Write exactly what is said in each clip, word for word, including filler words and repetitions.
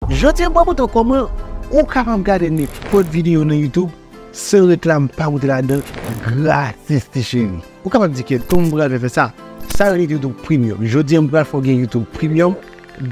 Jodi a, m pral montre w kòman ou kapab gade nenpòt videyo nan YouTube san reklam pa moute ladan, gratis, ti cheri. Ou kapab di, "Kèt, kòman m pral fè fè sa?" Sa rele YouTube Premium. Jodi a, m pral fè w gen YouTube Premium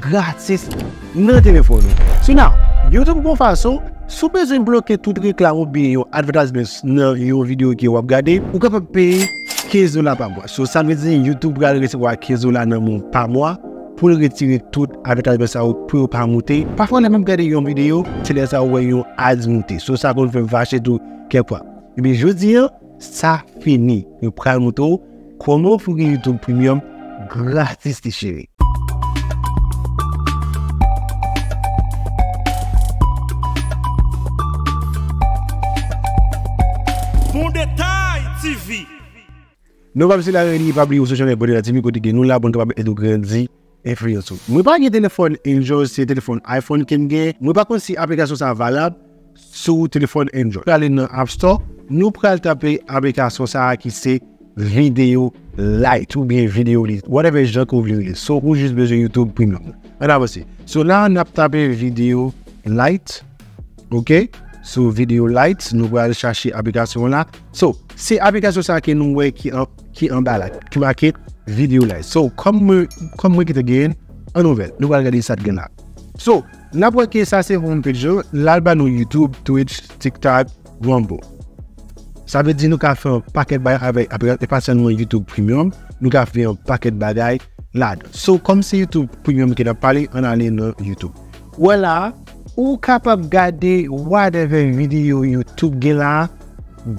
gratis nan telefòn ou. So now, YouTube gon fason, si w bezwen bloke tout reklam oubyen yon advertisement nan yon videyo ke w ap gade, ou kapab peye kenz dola pa mwa. So, sa vle di YouTube pral resevwa kenz dola nan men w pa mwa pou l retire tout advertisement sa yo pou yo pa moute. Pafwa, lè m ap gade yon videyo, se lè sa ou wè yon ads moute. So, sa konn fè m fache tou kèk fwa. Ebyen, jodi a, sa fini. Yo pral montre w kòman pou gen YouTube Premium gratis, ti cheri. Bon Detay T V. Nou pa bliye la, redi, pa bliye w sou chanèl Bon Detay T V kote ke nou la pou n kapab ede w grandi enfliyans ou. Mwen pa gen telefòn Android, se telefòn iPhone ke m gen. Mwen pa konn si aplikasyon sa a valab sou telefòn Android. Prale nan App Store, nou pral tape aplikasyon sa a ki se Video Lite oubyen Video Lite, whatever jan ke w vle rele. So, ou jis bezwen YouTube Premium. Ann avanse. So, la, n ap tape Video Lite. Ok? So, Video Lite, nou pral chache aplikasyon la. So, se aplikasyon sa ke nou wè ki an, ki anba la, ki make Video Lite. So, kòm mwen, kòm mwen ki te gen, ann ouvè l. Nou pral gade sa t gen la. So, n ap wè ke sa se home page yo, l al ba nou YouTube, Twitch, TikTok, Rumble. Sa vle di nou ka fè yon pakèt bagay avèk, avèk, e pa sèlman YouTube Premium, nou ka fè yon pakèt bagay ladan. So, kòm se YouTube Premium ke n ap pale, ann ale nan YouTube. Ou wè la, ou kapab gade whatever videyo YouTube gen la,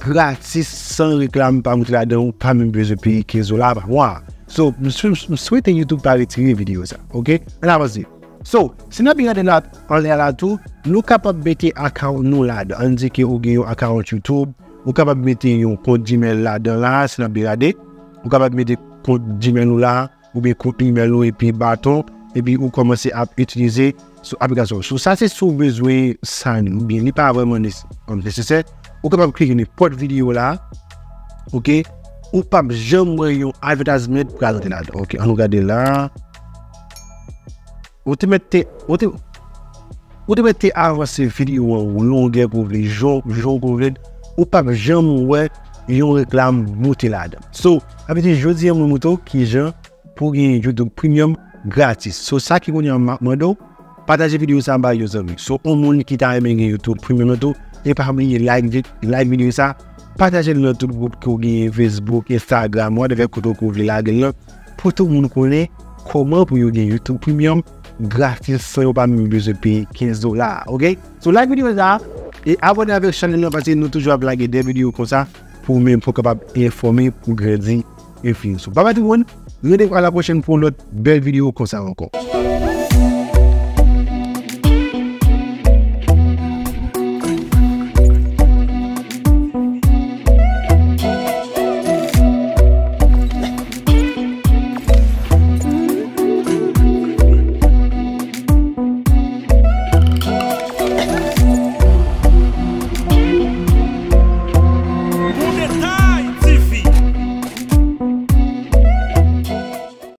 gratis, san reklam pa moute ladan, ou pa menm bezwen peye kenz dola pa mwa. So, m swe-, m swete YouTube pa retire videyo sa, ok? Ann avanse. So, si n ap gade la, anlè la tou, nou kapab mete account nou ladan. Ann di ke ou gen yon account YouTube, ou kapab mete yon kont Gmail ladan la, si n ap gade. Ou kapab mete kont Gmail ou la, oubyen kont email ou, epi baton, epi ou kòmanse ap itilize sou aplikasyon. So, sa se si w bezwen sa, oubyen li pa vrèman nes-, nesesè. Ou kapab klike nenpòt videyo la, ok? Ou p ap janm wè yon advertisement pral antre ladan. Ok, ann nou gade la. Ou te mèt te, ou te, ou te mèt te avanse videyo an ou longè ke w vle, jan, jan ke w vle, ou p ap janm wè yon reklam moute ladan. So, sa vle di jodi a mwen montre w kijan pou w gen YouTube Premium gratis. So, sa ki kounye a m ap mande w, pataje videyo sa a bay yon zanmi. So, yon moun ki ta renmen gen YouTube Premium nan tou, e pa bliye like vi-, like videyo sa, pataje l nan tout gwoup ke w genyen, Facebook, Instagram, whatever kote ke w vle lage l nan, pou tout moun konnen kòman pou yo gen YouTube Premium gratis san yo pa menm bezwen peye kenz dola, ok? So, like videyo sa, e abòne avèk chanèl nan, paske nou toujou ap lage de videyo konsa pou ou menm pou w kapab enfòme, pou w grandi enfliyans ou. Bye bye tout moun, randevou a la pwochèn pou yon lòt bèl videyo konsa ankò.